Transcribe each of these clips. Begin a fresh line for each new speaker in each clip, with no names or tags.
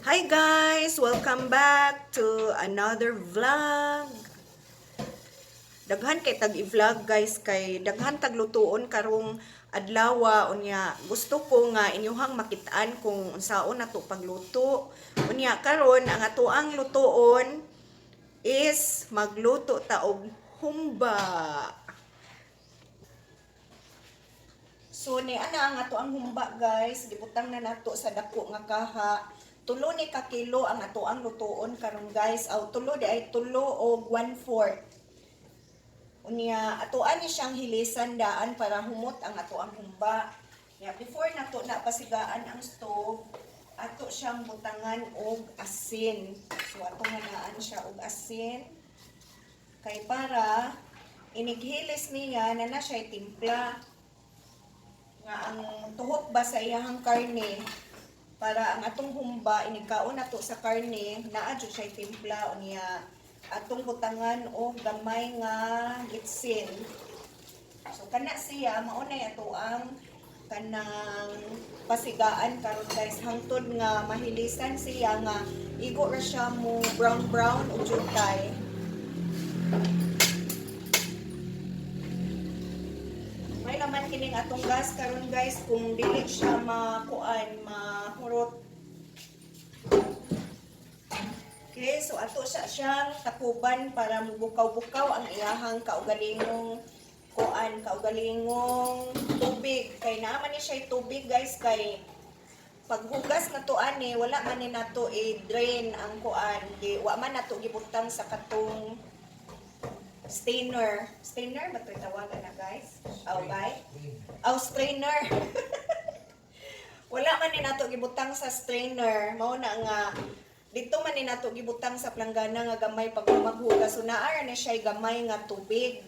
Hi guys! Welcome back to another vlog. Daghan kay tag i-vlog, guys, kay daghan taglutuon karong adlawa. Unya gusto ko nga inyuhang makitaan kung unsaon nato pagluto. Unya karon ang atoang lutuon is magluto ta og humba. So ni ana ang ato ang humba, guys, gibutang na nato sa dako nga kaha. Tulo ni ka kilo ang ato ang lutuon karon, guys. Aw, tulo di ay tulo og 1/4. Unya atoan ni siyang hilisan daan para humot ang ato ang humba. Ya, before nato na pasigaan ang stove, ato siyang butangan og asin. So ato hanaan siya og asin kay para inighilis niya na na siya timpla nga ang tuhok ba sa iyahang karne, para ang atong humba inigkaon nato sa karne naa jud siya timpla. Unya atong butangan og gamay nga gitsin. So kana siya, mao nay ato ang kanang pasigaan karon, guys, hangtod nga mahilisan siya nga igo ra siya mo brown brown og jutay. May laman kining atong gas karon, guys, kung dili siya makuan, mahurot. Okay, so ato siya siyang takuban para mubukaw-bukaw ang iyahang kaugalingong kuan, kaugalingong tubig. Kay naa man ni siya tubig, guys, kay paghugas na to ani, wala man ni nato i-drain ang kuan, di wa man nato gibutang sa katong strainer. Strainer ba to'y tawagan na, guys? Aw, bay? Aw, strainer. Wala man ni nato gibutang sa strainer. Mao na nga dito man ni nato gibutang sa planggana nga gamay pag maghugas. So naa ra ni siya gamay nga tubig.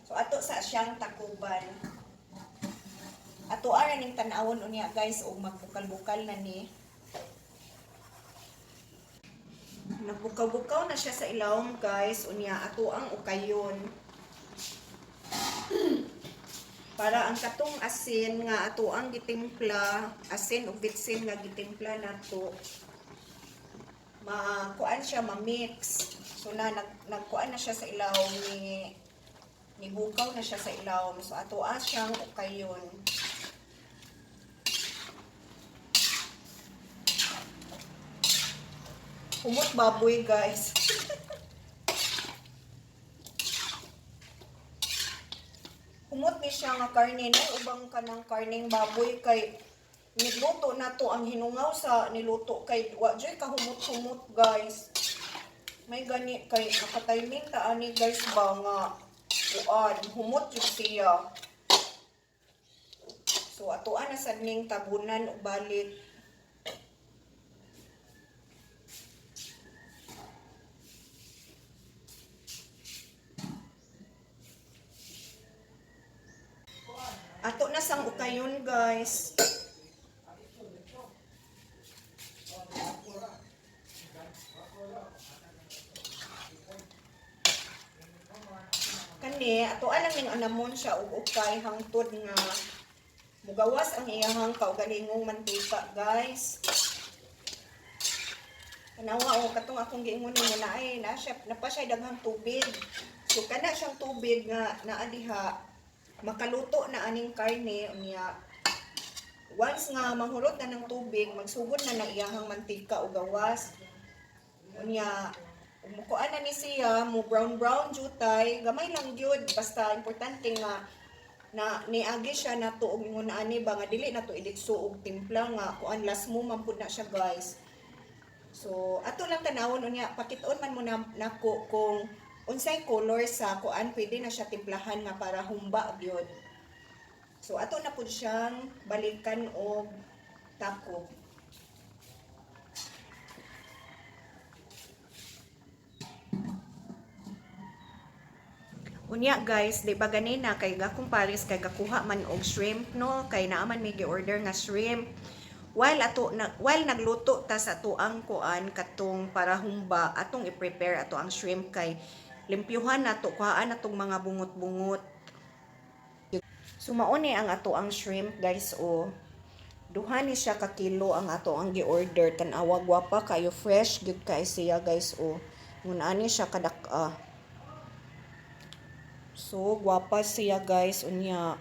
So ato sa siyang takuban. Ato ara ning tan-awon unya, guys, og magbukal-bukal na ni. Nagbukaw-bukaw na siya sa ilawom, guys. Unya ato ang ukayon para ang katong asin nga ato ang gitimpla, asin ug bitsin nga gitimpla nato, makuan siya, ma-mix. So na nagkuan na siya sa ilawom, ni nibukaw na siya sa ilawom. So ato siyang ukayon. Humot baboy, guys. Humot ni siya nga karne no, ubang kanang karneng baboy kay nigluto na to ang hinungaw sa niluto kay wa joy kahumot-humot, guys. May gani kay nakatiming ta ani, guys, ba nga kuan, humot jud siya. So atoan na sad ning tabunan og balik. Ato na sang ukayon, guys. Kani ato alang ning anamon siya og ukay hangtod nga mugawas ang iyahang kaugalingong mantika, guys. Tanawa o katong akong giingon nimo na ay na siya napa siya daghang tubig. So kana siyang tubig nga naa diha, makaluto na aning karne. Unya once nga mahurot na ng tubig, magsugod na na iyahang mantika o gawas. Unya mukuan na ni siya, mo brown brown jutay, gamay lang gyud, basta importante nga na niagi siya nato og ingon ani ba nga dili nato iditso og timpla nga kuan, last mo man pud na siya, guys. So ato lang tanawon unya, pakit-on man mo na nako kung unsay color sa kuan, pwede na siya timplahan nga para humba gyud. So ato na pud siyang balikan og takop. Unya guys, di ba ganina kay gakong pares kay gakuha man og shrimp no, kay naa man may gi-order nga shrimp. While ato na, while nagluto ta sa tuang kuan katong para humba, atong i-prepare ato ang shrimp kay limpyuhan nato, kuhaan natong mga bungot-bungot. So mao ni ang ato ang shrimp, guys, o. Duha ni siya ka kilo ang ato ang gi-order. Tan-awa, gwapa kayo, fresh gyud kay siya, guys, oh. Ngun ani siya kadak-a. So gwapa siya, guys, unya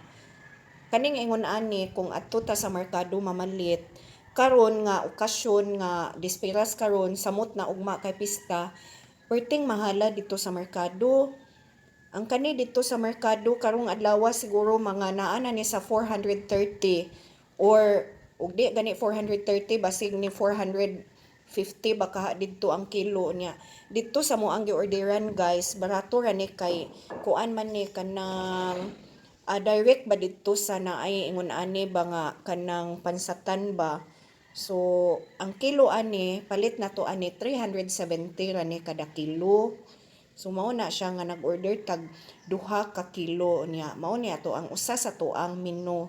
kaning ingon ani, kung adto ta sa merkado mamalit karon nga okasyon nga dispiras karon, samot na ugma kay pista, perting mahala dito sa merkado. Ang kani dito sa merkado karong adlaw siguro mga naa na ni sa 430 or ug di gani 430, basig ni 450 baka didto ang kilo niya. Dito sa mo ang giorderan, guys, barato ra ni kay kuan man ni kanang direct ba didto sa naay ingon ani ba nga kanang pansatan ba. So ang kilo ani, palit na to ani, 370 ra ni kada kilo. So mao na siya nga nag-order tag 2 ka kilo niya. Mao niya to ang usa sa tuang menu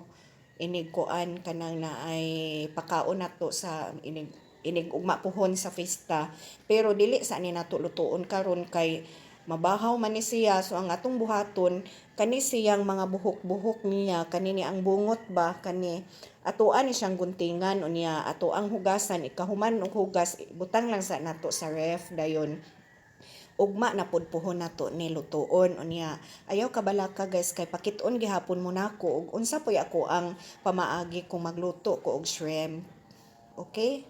inig kuan kanang naay pakaon nato sa inig inig ugma puhon sa fiesta. Pero dili sa ni nato lutuon karon kay mabahaw man ni siya. So ang atong buhaton, kani siyang mga buhok-buhok niya, kani ni ang bungot ba, kani atoan ni siyang guntingan, unya ato ang hugasan. Ikahuman og hugas, butang lang sa nato sa ref, dayon ugma na pud puhon nato ni lutuon. Unya ayaw kabalaka, guys, kay pakit-on gihapon mo nako og unsa poy ako ang pamaagi kung magluto ko og shrimp. Okay,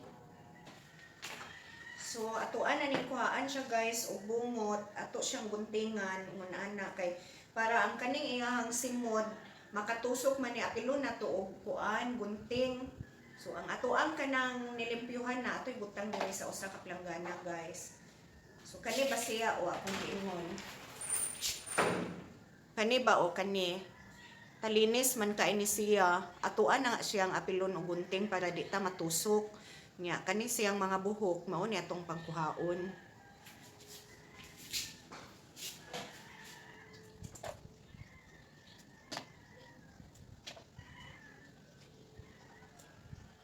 so atoan na ni kuhaan siya, guys, og bungot, ato siyang guntingan ngun ana kay para ang kaning iyahang simod makatusok man ni, apilon na to og kuan, gunting. So ang atoang kanang nilimpyuhan na, atoy butang diri sa usa ka planggana, guys. So kani ba siya o akong giingon? Kani ba o kani? Talinis man kay ni siya. Atoan na nga siyang apilon og gunting para di ta matusok. Nya kani siyang mga buhok mao ni atong pangkuhaon.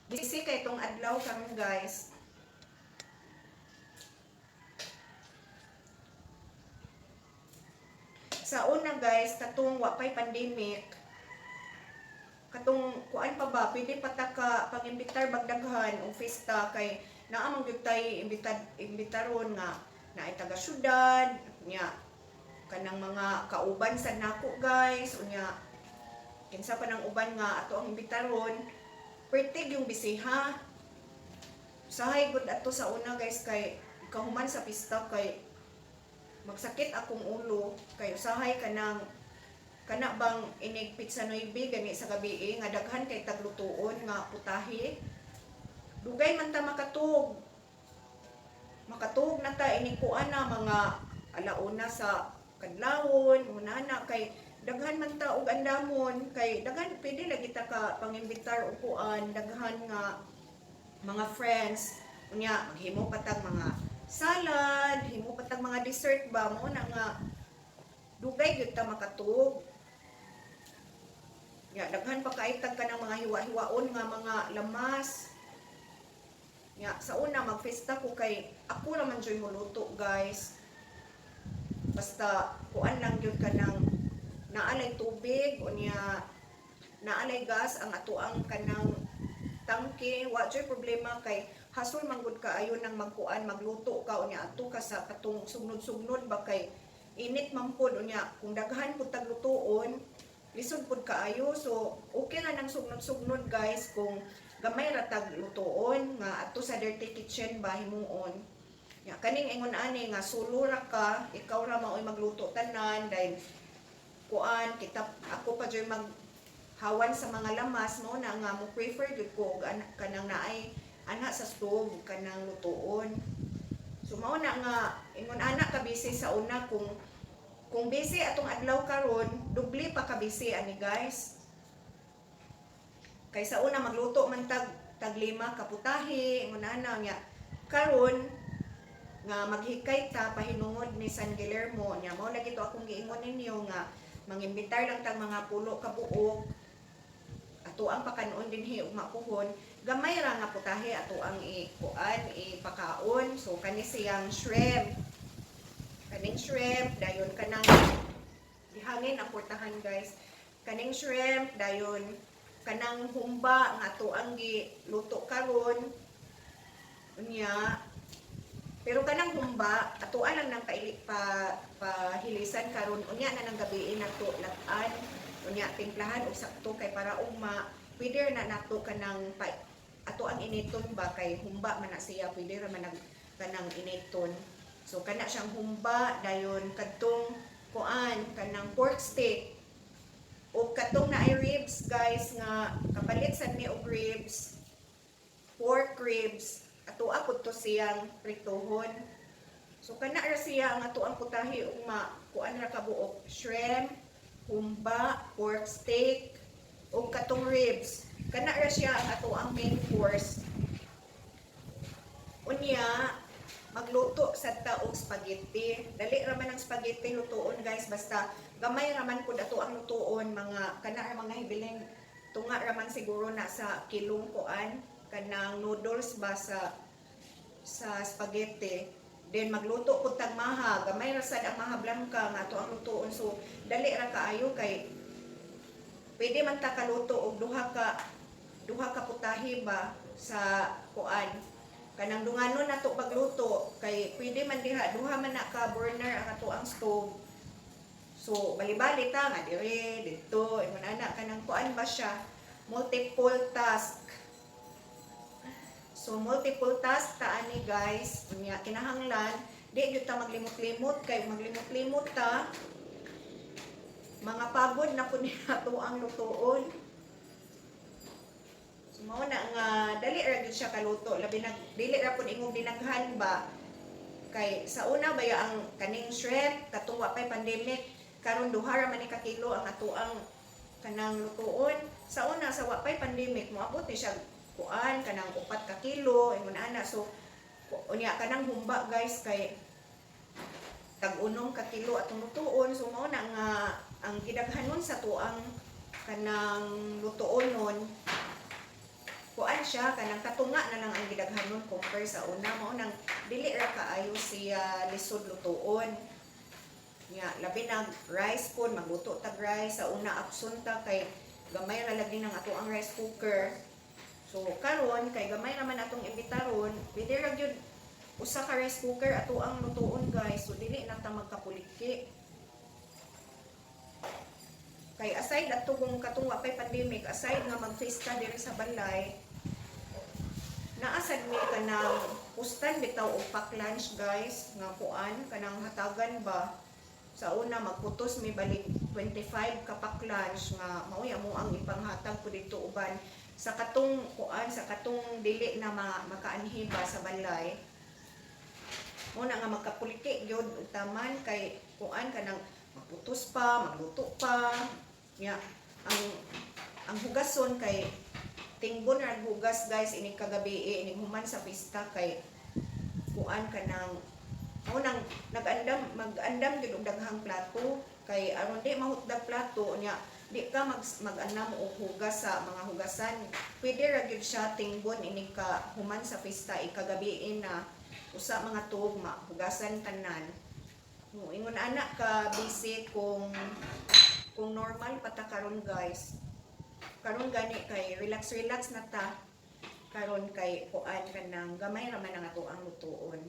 Busy kay tong adlaw karon, guys. Sa una, guys, katong wa pay pandemic, katong kuan pa ba, pwede pa ta ka pang-imbitar bagdaghan og fiesta kay naa man gyud tay imbitaron nga naay taga syudad nya, kanang mga kauban sa nako, guys, unya kinsa pa nang uban nga ato ang imbitaron, pertig yung bisiha. Usahay gud ato sa una, guys, kay kahuman sa pista kay magsakit akong ulo kay usahay kanang kana bang inig pizza nuebe gani sa gabi eh, nga daghan kay taglutuon nga putahe, dugay man ta makatug. Makatug na ta inig kuan na mga alauna sa kadlawon una na kay daghan man ta og andamon, kay daghan pwede lagi ta ka pangimbitar og kuan, daghan nga mga friends. Unya maghimo pa tag mga salad, himo pa tag mga dessert ba, mo na nga dugay gyud ta makatug. Ya, daghan pa kay tag kanang mga hiwa-hiwaon nga mga lamas. Ya, sa una magfesta ko kay ako ra man joy moluto, guys. Basta kuan lang gyud kanang naalay tubig, unya naalay gas ang atoang kanang tangke, wa joy problema kay hasol man gud kaayo nang magkuan, magluto ka, unya adto ka sa katong sugnod-sugnod ba kay init man pod, unya kung daghan pud taglutuon, lisod pud kaayo. So okay ra nang sugnod-sugnod, guys, kung gamay ra tag lutuon nga adto sa dirty kitchen ba himuon. Ya, kaning ingon ani nga solo ra ka, ikaw ra maoy magluto tanan, dahil kuan kita, ako pa joy mag hawan sa mga lamas, mo na nga mo prefer gyud ko og kanang naay ana sa stove kanang lutuon. So mao na nga ingon ana ka busy sa una. Kung busy atong adlaw karon, doble pa ka busy ani, guys. Kay sa una magluto man tag tag lima ka putahe, ingon ana nga karon nga maghikay ta pahinungod ni San Guillermo nya, mao lagi to akong giingon ninyo nga mangimbitar lang tag mga 10 ka buok, ato ang pakanon dinhi ug mapuhon, gamay ra nga putahe ato ang ikuan, ipakaon. So kani siyang shrimp, kaning shrimp, dayon kanang gihangin ang portahan, guys, kaning shrimp, dayon Kanang humba nga ato ang giluto karon. Unya, pero kanang humba, atoa lang nang paili, pa pahilisan karon. Unya na nang gabiin nato lat-an. Unya timplahan og sakto kay para ugma pwede na nato kanang pa, ato ang initon ba, kay humba man na siya, pwede ra man nag kanang initon. So kana siyang humba, dayon kadtong kuan, kanang pork steak o katong naay ribs, guys, nga kapalit sad mi og ribs, pork ribs, ato pud to siyang prituhon. So kana ra siya ang ato ang putahe ugma. Kuan ra kabuok: shrimp, humba, pork steak ug katong ribs. Kana ra siya ang ato ang main course. Unya magluto sad ta og spaghetti. Dali ra man ang spaghetti lutuon, guys, basta gamay ra man pud ato ang lutuon, mga kana ra mga hibilin, tunga ra man siguro na sa kilong kuan, kanang noodles ba sa spaghetti. Then magluto pud tag maha, gamay ra sad ang maha blanca nga ato ang lutuon. So dali ra kaayo kay pwede man ta kaluto og duha ka putahe ba sa kuan, kanang dunganon nato pagluto, kay pwede man diha, duha man na ka burner ang ato ang stove. So bali-bali ta nga dire didto, ingon ana, kanang kuan ba siya, multiple task. So multiple task ta ani, guys. Unya kinahanglan di gyud ta maglimot-limot, kay maglimot-limot ta, mga pagod na pud ni ato ang lutuon. So mao na nga dali ra gyud siya kaluto, labi na dili ra pud ingong dinaghan ba, kay sa una baya ang kaning shrimp, katong wa pay pandemic, karon duha ra man ni ka kilo ang atoang kanang lutuon. Sa una, sa wa pay pandemic, moabot ni siya kuan, kanang 4 ka kilo, ingon ana. So unya kanang humba, guys, kay tag 6 ka kilo atong lutuon. So mao na nga ang gidaghanon sa tuang kanang lutuon nun, kuan siya, kanang katunga na lang ang gidaghanon compare sa una. Mao nang dili ra kaayo siya lisod lutuon. Nya labi na rice pod, magluto tag rice. Sa una absent ta kay gamay ra lagi nang ato ang rice cooker. So karon kay gamay naman atong imbitaron, pwede ra gyud usa ka rice cooker ato ang lutuon, guys. So dili na ta magkapuliki. Kay aside ato kung katong wa pay pandemic, aside nga magfesta diri sa balay, naa sad mi kanang pustan bitaw og pack lunch, guys, nga kuan, kanang hatagan ba. Sa una magputos mi balik 25 ka pack lunch nga mao'y amo ang ipanghatag ko dito uban sa katong kuan, sa katong dili na makaanhi ba sa balay. Mo na nga magkapuliki gyud og taman kay kuan, kanang magputos pa, magluto pa. Nya ang hugason kay tingbon ra hugas, guys, inig kagabi, inig human sa pista, kay kuan, kanang mao nang nag-andam, mag-andam gyud og daghang plato kay aron di mahutdag plato. Nya di ka mag-anam og hugas sa mga hugasan. Pwede ra gyud siya tingbon inig ka human sa pista, ikagabiin na usa mga tuog mahugasan tanan. No, ingon ana ka busy kung normal pa ta karon, guys. Karon gani kay relax relax na ta karon kay kuan, kanang gamay ra man ang ato ang lutuon.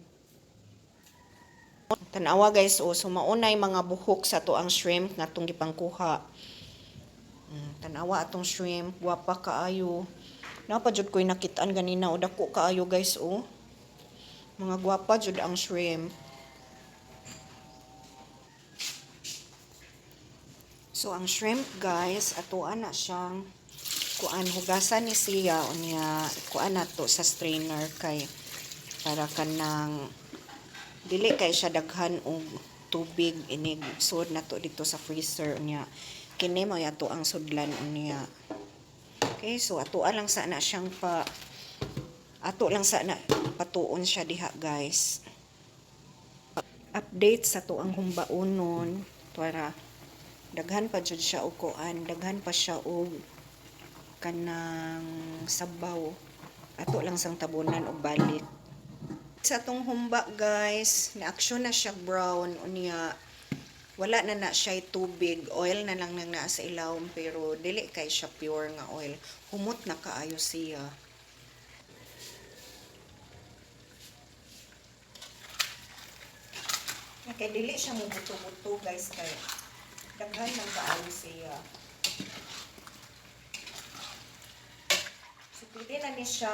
Tanawa, guys, oh, so maunay mga buhok sa ato ang shrimp nga atong gipangkuha. Tanawa atong shrimp, gwapa kaayo. Naa pa jud ko'y nakitaan ganina o, dako kaayo, guys, oh. Mga gwapa jud ang shrimp. So ang shrimp, guys, atoa na siyang kuan, hugasan ni siya. Unya kuan nato sa strainer kay para kanang dili kay siya daghan og tubig inig sud nato dito sa freezer. Unya kini mao ato ang sudlan unya. Okay, so atoa lang sa na siyang pa ato lang sa na patuon siya diha, guys. Update sa to ang humbaonon para daghan pa jud siya og kuan, daghan pa siya og kanang sabaw. Ato lang sang tabunan og balik sa atong humba, guys. Na-action na siya brown. Unya Wala na na siya tubig, oil na lang nang naa sa ilawom, pero dili kay siya pure nga oil. Humot na kaayo siya. Kay dili siya mo buto-buto, guys, kay daghan man kaayo siya. So pwede na ni siya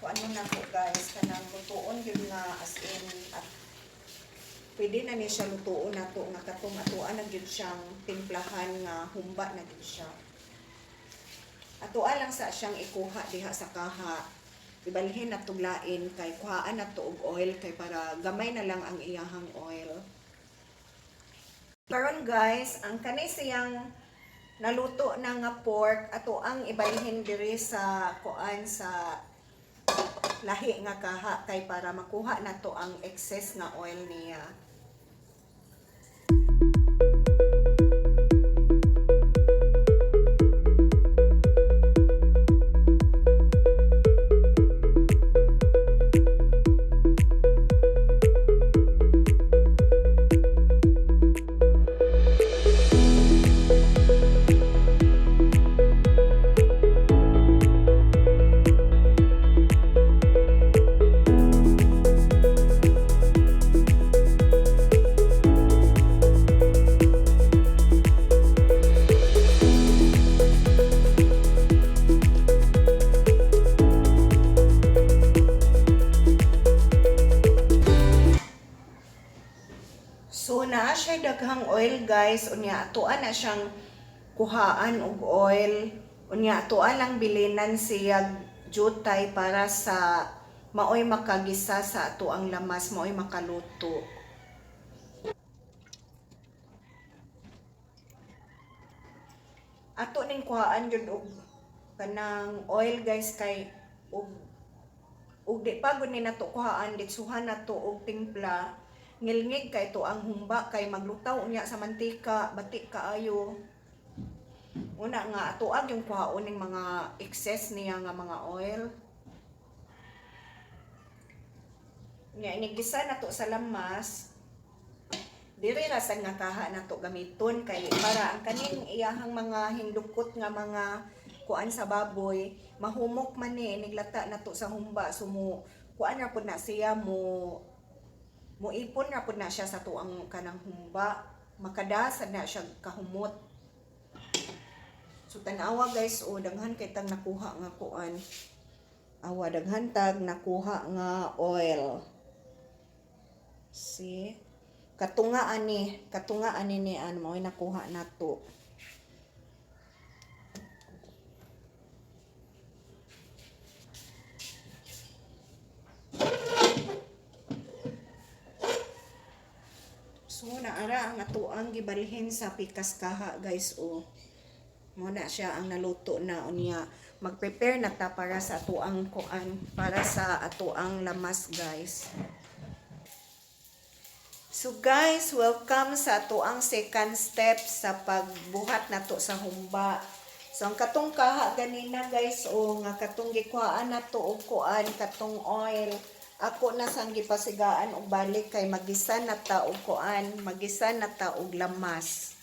kung ano na po, guys, kanang lutuon yun nga as in at pwede na ni siya lutuon nato nga katong atuan na gyud siyang timplahan nga humba na gyud siya. Atoa lang sa siyang ikuha diha sa kaha. Ibalhin na tuglain kay kuhaan na to og oil kay para gamay na lang ang iyahang oil. Karon, guys, ang kani siyang naluto na nga pork, ato ang ibalhin diri sa kuan, sa lahi nga kaha kay para makuha na to ang excess nga oil niya. So naa siya daghang oil, guys, unya atoa na siyang kuhaan og oil. Unya atoa lang bilinan siya jutay para sa maoy makagisa sa ato ang lamas, maoy makaluto. Ato ning kuhaan jud og kanang oil, guys, kay og di pa gud ni nato kuhaan, ditsuhan nato og timpla, ngilngig kay to ang humba kay maglutaw unya sa mantika, batik kaayo. Una nga atoa yung kuhaon ning mga excess niya nga mga oil. Nya inigisa nato sa lamas, diri ra sad nga kaha nato gamiton kay para ang kaning iyahang mga hindukot nga mga kuan sa baboy mahumok man ni iniglata nato sa humba. So mo kuan ra pud na siya, mo moipon ra pud na siya sa tuang kanang humba, makadasad na siya kahumot. So tan-awa, guys, o daghan kay tang nakuha nga kuan, awa, daghan tag nakuha nga oil. See, katunga ani ni an mao'y nakuha nato. So naara ang atoang gibalhin sa pikas kaha, guys, o. Mo na siya ang naluto na. Unya mag-prepare na ta para sa atoang kuan, para sa atoang lamas, guys. So guys, welcome sa atoang second step sa pagbuhat nato sa humba. So ang katong kaha ganina, guys, o nga katong gikuhaan nato og kuan, katong oil, ako na sang gipasigaan og balik kay magisa na ta og kuan, magisa na ta og lamas.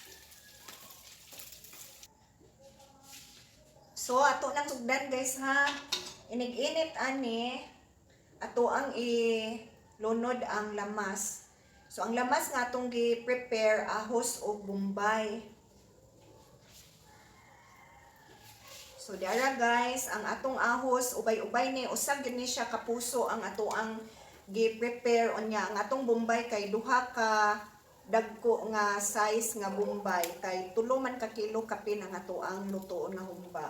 So ato nang sugdan, guys, ha. Inig-init ani, ato ang ilunod ang lamas. So ang lamas nga atong gi-prepare, ahos og bombay. So diara, guys, ang atong ahos ubay-ubay ni, usag gyud ni siya kapuso ang ato ang gi-prepare. Unya ang atong bombay kay duha ka dagko nga size nga bombay kay 3 man ka kilo kapin ang ato ang lutoon nga humba.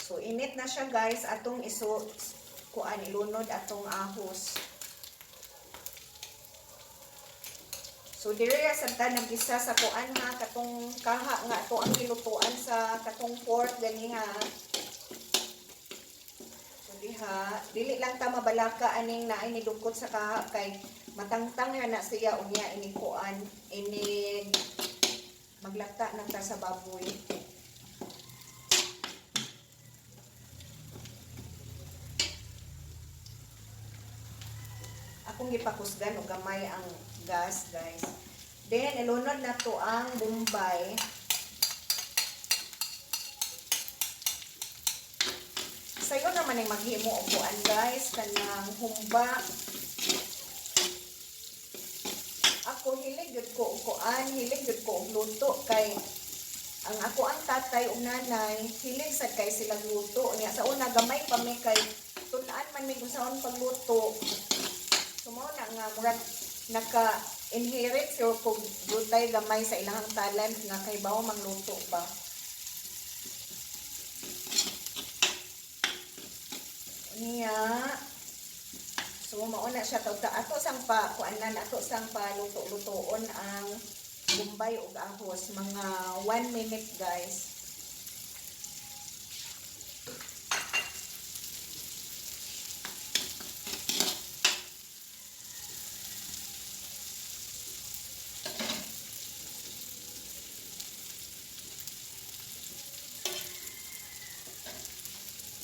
So init na siya, guys, atong iso kuan, ilunod atong ahos. So diri ra sad ta nagisa sa kuan ha, katong kaha nga ato ang gilutuan sa katong pork gani ha. So diha, dili lang ta mabalaka aning naay nidukot sa kaha kay matangtang ra na siya unya ini kuan, ini maglata na ta sa baboy. Akong gipakusgan og gamay ang gas, guys. Then ilunod na to ang Bombay. Sayo naman ay maghimo og kuan, guys, kanang humba. Ako, hilig jud ko og kuan, hilig jud ko og luto kay ang ako ang tatay ug nanay, hilig sad kay sila luto. Nya sa una gamay pa mi kay tun-an man mi kung saon pagluto. So mao na nga murag naka inherit so kog dutay gamay sa ilang talent nga kay bawo mangluto ba. Niya. So mao na siya tawta ato sang pa kuanan, ato sang pa luto-lutoon ang Bombay ug ahos mga 1 minute, guys.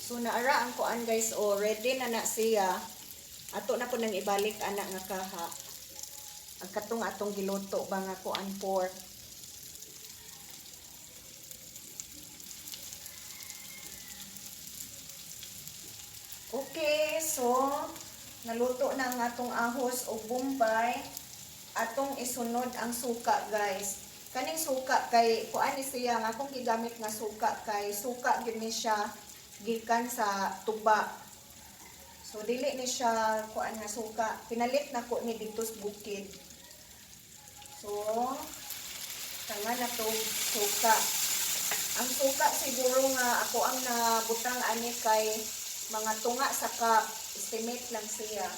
So naara ang kuan, guys, o ready na na siya. Ato na po nang ibalik ana nga kaha. Ang katong atong giluto ba nga kuan, pork. Okay, so naluto na ang atong ahos o Bombay. Atong isunod ang suka, guys. Kaning suka kay kuan ni siya nga akong gigamit nga suka kay suka gyud ni siya gikan sa tuba. So dili ni siya kuan nga suka. Pinalit na ko ni didto sa bukid. So tanga na to suka. Ang suka siguro nga ako ang nabutang ani kay mga tunga sa cup. Estimate lang siya.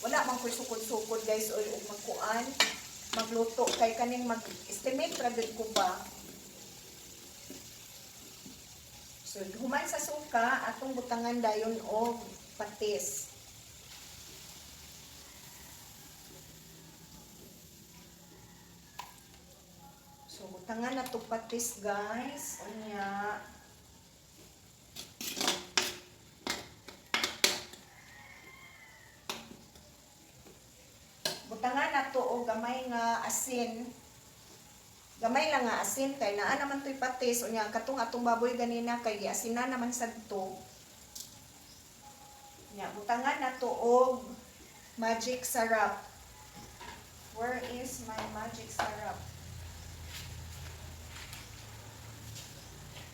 Wala man ko'y sukod-sukod, guys, oy, ug magkuan magluto kay kaning mag-estimate ra gyud ko ba. So human sa suka, atong butangan dayon og patis. So butangan na to patis, guys. Unya butangan na to og gamay nga asin. Gamay lang nga asin kay naa naman to'y patis. Unya katong atong baboy ganina kay giasinan naman sad to. Nya butangan na to og Magic Sarap. Where is my Magic Sarap?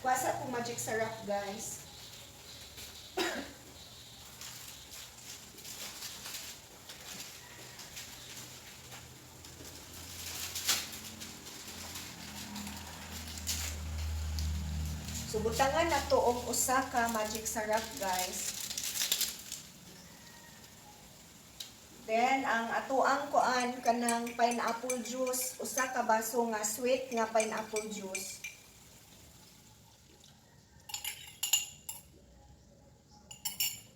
Kuasa ko Magic Sarap, guys. So butangan na to og usa ka Magic Sarap, guys. Then ang atoang kuan kanang pineapple juice, usa ka baso nga sweet nga pineapple juice.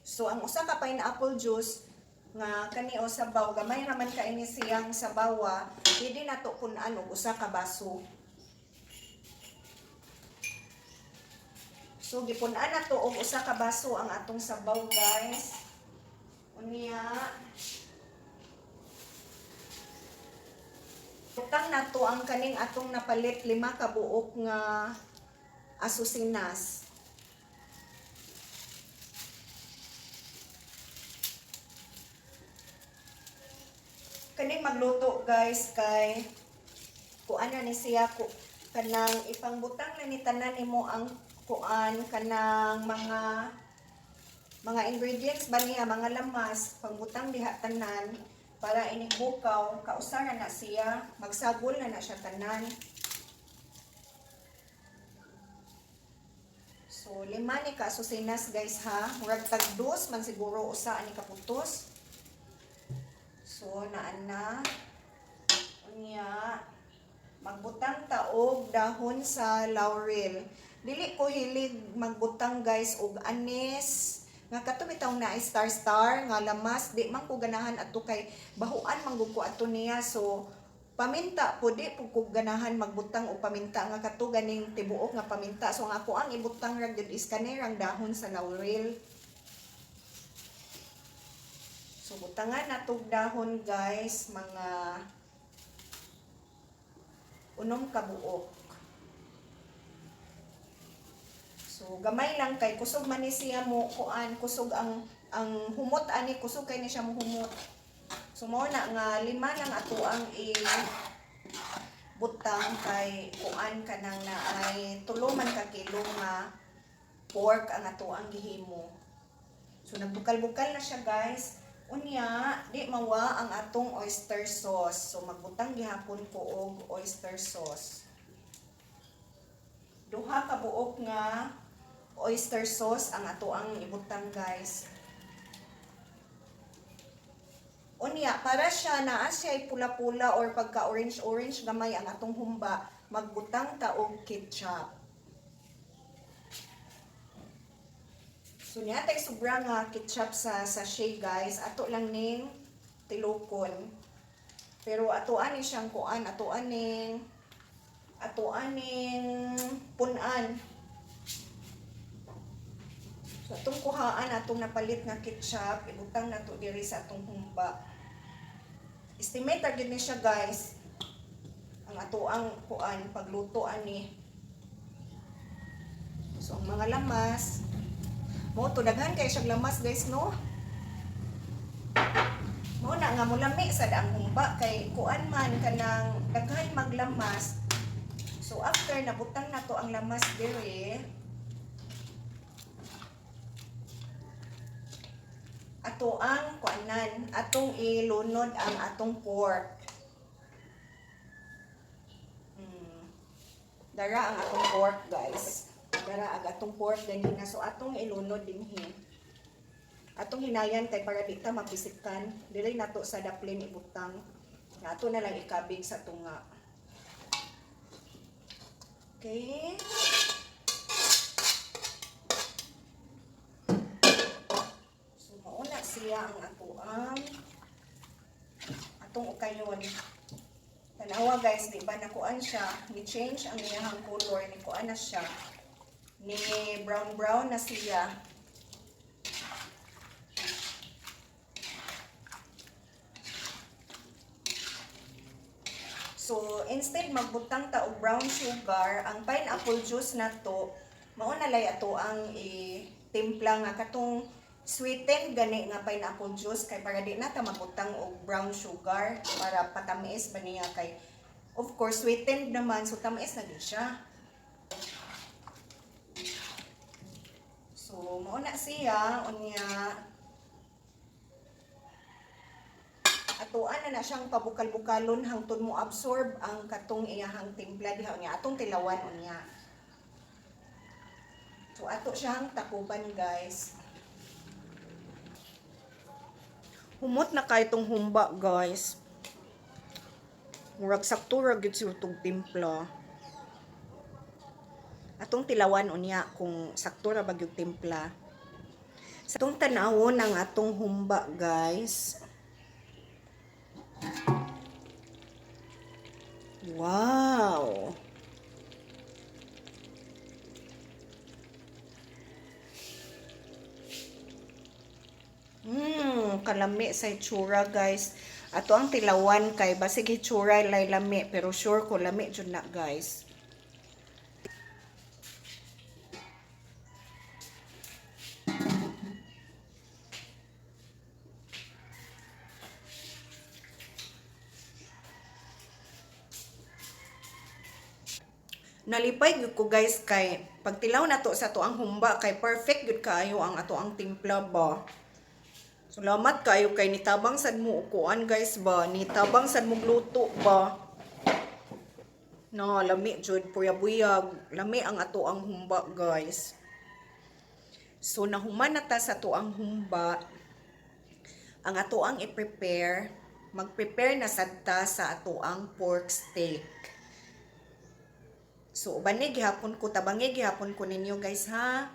So ang usa ka pineapple juice nga kani o sabaw, gamay raman kay ni siyang sabawa, pwede nato kun-an og usa ka baso. So gipun-an nato og usa ka baso ang atong sabaw, guys. Unya butang nato ang kaning atong napalit, lima ka buok nga asusinas. Kaning magluto, guys, kay kuan na ni siya ku kanang ipangbutang na ni tanan nimo ang kuan kanang mga ingredients ba niya, mga lamas, pangbutang diha tanan para inig bukaw kausa na na siya, magsagol na na siya tanan. So lima ni ka asusinas, guys, ha. Murag tag dos man siguro usa ani kaputos. So naan na. Unya magbutang ta og dahon sa laurel. Dili ko hilig magbutang, guys, og anis nga kato bitaw na star star nga lamas, di man ko ganahan ato kay bahuan man gud ko ato niya. So paminta po, di po ko ganahan magbutang og paminta nga kato ganing tibuok nga paminta. So ang ako ang ibutang ra gyud is kanirang dahon sa laurel. So butangan na tog dahon, guys, mga Unom ka buok. So gamay lang kay kusog man ni siya mo kuan, kusog ang humot ani, kusog kay ni siya mo humot. So mao na nga lima lang ato ang i butang kay kuan kanang na ay tulo man ka kilo nga pork ang ato ang gihimo. So nagbukal-bukal na siya, guys. Unya, di mawa ang atong oyster sauce. So magbutang gihapon ko og oyster sauce. Duha ka buok nga oyster sauce ang ato ang ibutang, guys. Unya, para siya naa siya pula-pula or pagka orange-orange gamay ang atong humba, magbutang ta og ketchup. So niya tay sobra nga ketchup sa sachet, guys. Ato lang ning tilukon. Pero ato ani siyang kuan, ato aning punan. So atong kuhaan atong napalit nga ketchup, ibutang nato diri sa atong humba. Estimate ra gyud ni siya, guys. Ang ato ang kuan pagluto ani. So ang mga lamas, mo to daghan kay siyang lamas, guys, no. Mo na nga mulami sad ang humba kay kuan man kanang daghan maglamas. So after nabutang nato ang lamas diri, ato ang kuanan, atong ilunod ang atong pork. Dara ang atong pork, guys. Dara ang atong pork ganina. So atong ilunod dinhi. Atong hinayan kay para di ta mapisikan. Dili nato sa daplin ibutang. Ato na lang ikabig sa tunga. Okay. So mauna siya ang atoang atong ukayon. Tanawa, guys, di ba nakuan siya, ni change ang iyahang color, ni kuan na siya. Ni brown brown na siya. So, instead magbutang ta og brown sugar, ang pineapple juice nato, mao na lay ato ang i-timpla nga katong sweetened gani nga pineapple juice kay para di na ta magbutang og brown sugar para patamis ba niya, kay of course sweetened naman, so tamis na din siya. So mao na siya. Unya atuan na na siyang pabukal-bukalon hangtod mo absorb ang katong iyahang timpla diha. Unya atong tilawan unya. So ato siyang takuban, guys. Humot na kay tong humba, guys. Murag sakto ra gyud siya tong timpla. Atong tilawan unya kung sakto ra ba gyud timpla. Sa atong tanawon ang atong humba, guys. Wow! Kalami sa itsura, guys. Ato ang tilawan kay basig itsura lay lami, pero sure ko lami jud na, guys. Nalipay gyud ko, guys, kay pagtilaw nato sa ato ang humba kay perfect gyud kaayo ang ato ang timpla ba. Salamat kayo kay nitabang sad mo kuan, guys, ba, nitabang sad mo luto ba. No, lami jud, buyag, lami ang ato ang humba, guys. So nahuman na ta sa ato ang humba. Ang ato ang i-prepare, mag-prepare na sad ta sa ato ang pork steak. So ubani gihapon ko, tabangi gihapon ko ninyo, guys, ha.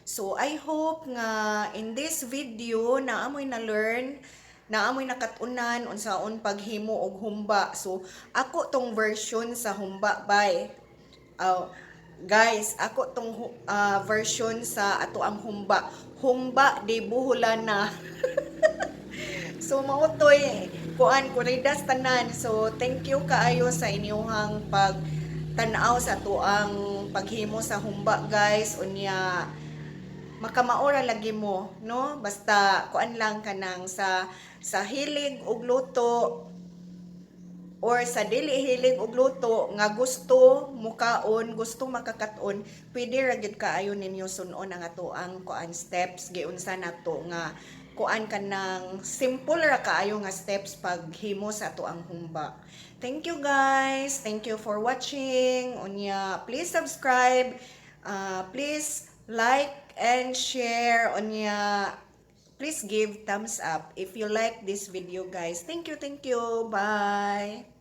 So I hope nga in this video na amoy na learn, na amoy nakatunan unsaon paghimo og humba. So ako tong version sa humba bay. Guys, ako tong version sa ato ang humba. Humba de Boholana. So mao toy Kuan, kuridas tanan. So thank you kaayo sa inyuhang pag tan-aw sa atuang paghimo sa humba, guys. Unya makamaora lagi mo, no? Basta kuan lang, kanang sa hilig og luto or sa dili hilig og luto nga gusto mukaon, gusto makakaton, pwede ra gyud kaayo ninyo sunon ang atoang kuan, steps giunsa nato nga kuan, kanang simple ra kaayo nga steps paghimo sa atoang humba. Thank you, guys. Thank you for watching. Unya please subscribe, please like and share. Unya please give thumbs up if you like this video, guys. Thank you, thank you. Bye.